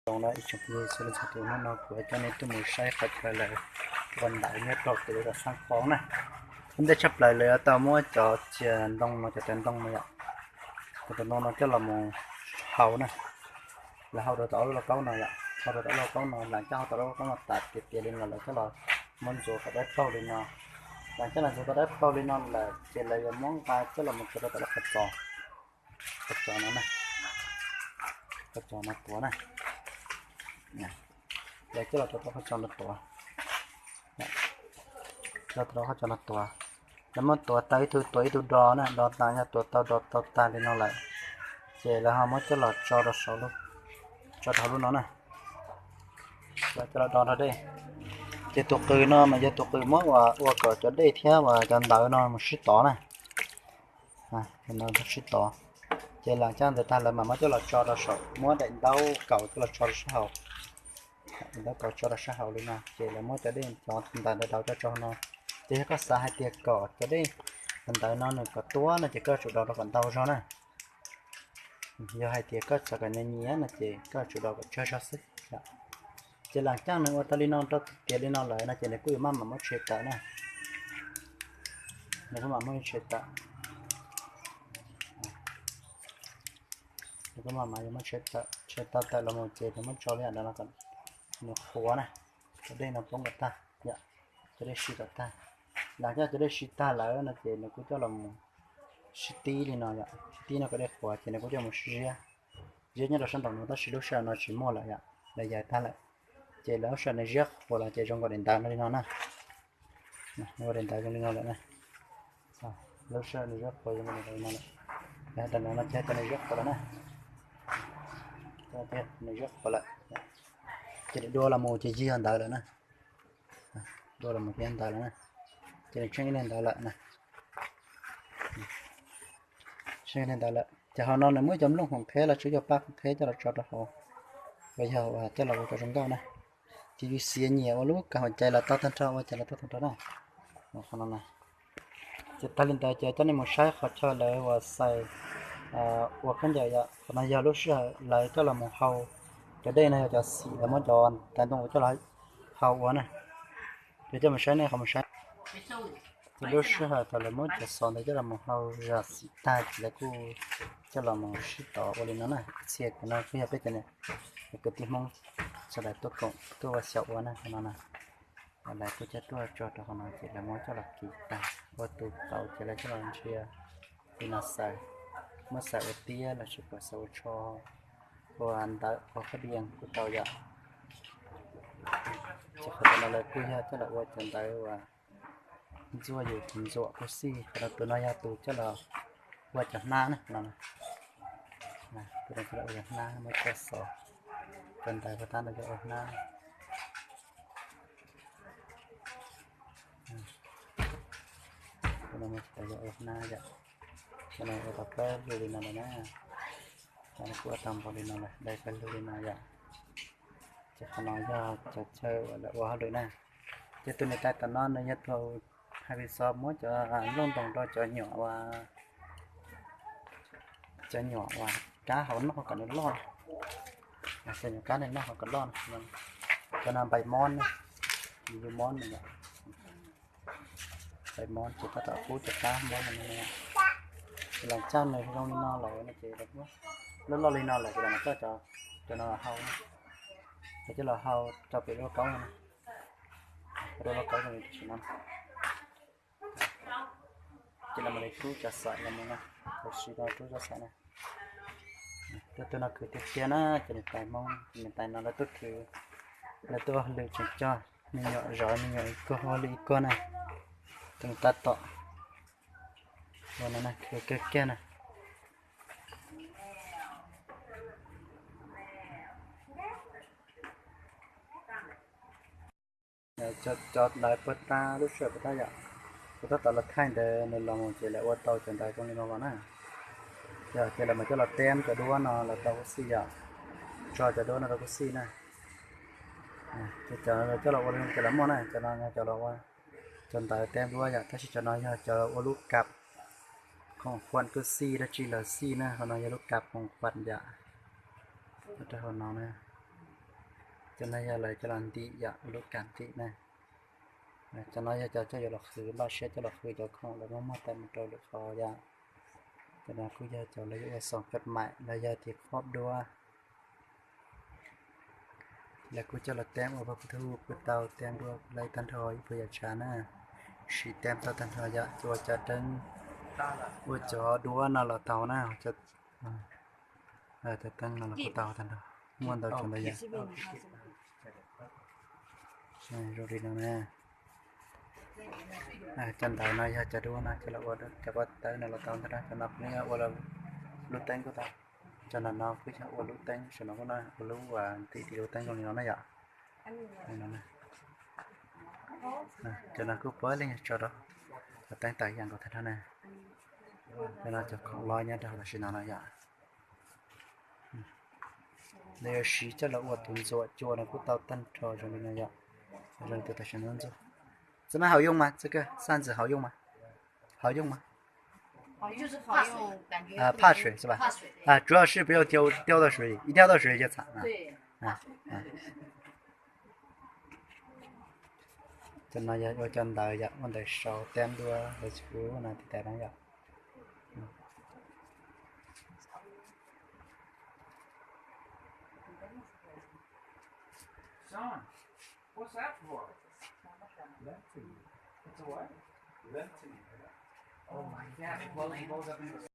Zoo no ib tsoom phooj ywg txhua leej txhua tus, hnub no kuv coj nej tuaj mus saib qhov chaw lawv ua ntawv nyob rau tim lawv tom Xab Qoob na. Ua ntej tshaj plaws lawv yuav tau muab cov txiag ntoo no, cov tawv ntoo no yom, cov tawv ntoo no coj los mus hau na. Lawv hau rau tom ob lub lauj kaub no yom, hau rau tom ob lub lauj kaub no, lam coj hau tom ob lub lauj kaub no tas tiav tiav li no lawv coj los muab ntxuav kom dawb paug li no. Lam coj los ntxuav kom dawb paug li no lawm ces lawv yuav muab nqa coj los mus tso rau tom lub qhov txos, qhov txos no na, qhov txos no tuav na. Lawv coj los rau tom qhov txos no tuav, rau tom qhov txos no tuav. Lawv muab tuav tau ib tug tuav ib tug do na, do tas yog tuav tau do tau tag li no lawm, ces lawv ho muab coj los tso rau saum, tso rau hauv lub no na. Lawv coj los do nrog dej. Ces tus qws no mas yog tus qws muab ua kom cov dej thiab uas cov ntawv no mus sib tov na. Sib tov. Ces lam coj ntawd tag lawv mam muab coj los tso rau saum, muab daim ntaub kaus coj los tso rau sab hauv. Daim ntaub kaus tso rau sab hauv li no ces lawv muab cov dej cov ntawv ntawd daus coj tso hauv no. Ces yog koj xav hais tias kom cov dej ntawv no nws kom tuab no ces koj tsum daus rau kom ntau zog na. Yog hais tias koj xav kom nws nyias no ces koj tsum daus kom tsawg zog xwb. Ces lam coj nws ua tau li no rau tiav li no lawm no ces nws kuj yuav maj mam muab tshem tawm na. Nws kuj mam muab tshem tawm. Nws kuj maj mam yuav muab tshem tawm, tshem tau tawm los mus ces nws muab tso li yam ntawd no kom nws qhuav na, cov dej no poob kom tag yom, cov dej sib kom tag. Lam coj cov dej sib tag lawm no ces nws kuj coj los mus sib tib li no yom, sib tib no kom dej qhuav ces nws kuj coj mus ziab, ziab nyob rau sab nraum no tab sis lub sij hawm no tsis muaj lawm yom, lawv yawg tag lawm. Ces lawv lub sij hawm nws ziab qhuav los ces zoo nkaus daim ntawv no li no na. Ua daim ntawv zoo li no lawm na. Lub sij hawm nws ziab qhuav zoo li no lawm. Daim ntawv no ces cov nws ziab qhuav lawm na. Nws ziab qhuav lawm. Ces dua los mus ces yog ntawv lawm na. Dua los mus ces yog ntawv lawm na. Ces nws tsheej ib leeg ntawv lawm na. Tsheej ib leeg ntawv lawm ces hauv no nws muab cov nplooj khoom qheb los tsuas yog pab khoom qheb coj los tso rau hauv, uas yog uas coj los ua rau zoo nkauj na. Ces yus xiav nyiam ua lub kav hauv cai los tau tag nrho, ua cas los tau tag nrho na. Qhov no na. Ces tag li ntawd ces coj nej mus saib qhov chaw lawv uas xaws ua khaub ncaws yom. Qhov no yog lub sij hawm lawv coj los mus hau cov dej no, yog cov xim lawv muab cov tais ntoo coj los hau ua na. Ces coj mus saib nej qhov mus saib. Ces lub sij hawm thaum lawv muab cov xov ntawd coj los mus hau zam xim tag ces lawv kuj coj los mus sib tov ua li no na. Txhia kuv no kuj yog peb cov niam kwv tij Hmoob sawv daws tuaj koom tuaj ua xyaum ua na qhov no na. Lawv kuj coj tuaj tso rau qhov no ces lawv muab coj los kis tag ua tus tau ces lawv coj los ntsia li no xaws, muab xaws ua tiab los sis kom xaws ua tsho, ua ntawv ua khab dias kuj tau yom. Ces qhov no lawv kuj yog coj los ua cov ntawv uas ntxuaj yus tus ntxuam kuj xij, qhov no tus no yog tus coj los ua cov hnab na no. Tus no coj los ua cov hnab muab coj xov, cov ntawv puag ta no coj ua hnab. Tus no muab coj ua hnab yom. Tus no ua tau pawg lug li no lawm na. Tus no kuj ua tau npaum li no lawm, dai pawg lug li no yom. Ces qhov no yog cov chaw uas lawv ua hauj lwm na. Ces tus niam tais tom no nws yog tus hais xov muab cov nplooj ntoos rau cov nyuam uas, cov nyuam uas kab hauv noj kom nws loj, cov nyuam kab nws noj hauv kom loj. Cov no npais mob na, yus mob na yom. Npais mob ces tab tom pub cov kab mob no. Ces lam coj nws zoo li no lawm no ces loj loj li no lawm ces lam coj cov no hau, coj los hau rau pem lub kaub no, rau lub kaub no. Ces lam mus li rub cov xaim los mus na, rau si no rub cov xaim na. Tus no khwv tiag tiag na, cov niam tais Hmoob, cov niam tais no lawv tuaj khwv, lawv tuaj lwm tseem cog me nyuam zov me nyuam ib kog ua lwm ib kog na. Tus tab tom ua no na, khwv kawg kiag na. Cov ntawv puag ta lub sij hawm puag ta yom, kuv tab tom los thaij ntawd nws los mus ces lawv ua tau cov ntawv zoo li no los na. Yog ces lawv mam coj los teb cov duab no los rau kuv xij yom, tso cov duab no rau kuv xij na. Ces cov coj los ua li no ces lawv muaj na, cov no yog cov los ua cov ntawv teb duab yom, tab sis cov no yog cov ua lub kab khoom khuam kuj xij dab tsi los xij na, qhov no yog lub kab khoom khuam yom. Rau hauv no na, Cov no yog lawv coj los ntim yom, ua lub kam ntim na. Cov no yog cov coj yuav los qhwv, npaj siab coj los qhwv cov khoom lawv muab muag tau mus rau lwm qhov yom. Cov no kuj yog cov lawv yuav ua xoom kawm maim los yog tias khob duab. Lawv kuj coj los teeb ua paj pub thuj pub tau, teeb duab lawv tag nrho ib puas yam tsav na. Siv teeb tau tag nrho yom, ua cov teeb, ua cov duab no los tau na. Cov teeb no los kuj tau tag nrho, muaj ntau tsav ntau yam. Zoo li no na. Cov ntawd no yog cov duab no coj los ua cov pob tawb no los tau ntag, cov no kuj yog ua lub teeb kuj tau. Cov no no kuj yog ua lub teeb, saum no kuj ua lub, ntim lub teeb zoo li no na yom. Cov no kuj puav leej tso rau cov teeb tawm yam nkaus tag nrho na. Cov no cov khoom loj nyob rau tam sim no no yom. Lawv yuav siv coj los ua tus ntxuam cua no kuj tau tag nrho zoo li no yom. Zoo li tus tam sim no ntxuam. 这个扇子好用吗？好用吗？ 怕水是吧？啊，主要是不要掉，掉到水里，一掉到水里就惨了。啊，啊。Cov no yog ua cov ntawv yom, ua ntawv sau teeb duab los tsis pub no tiv tas no yom.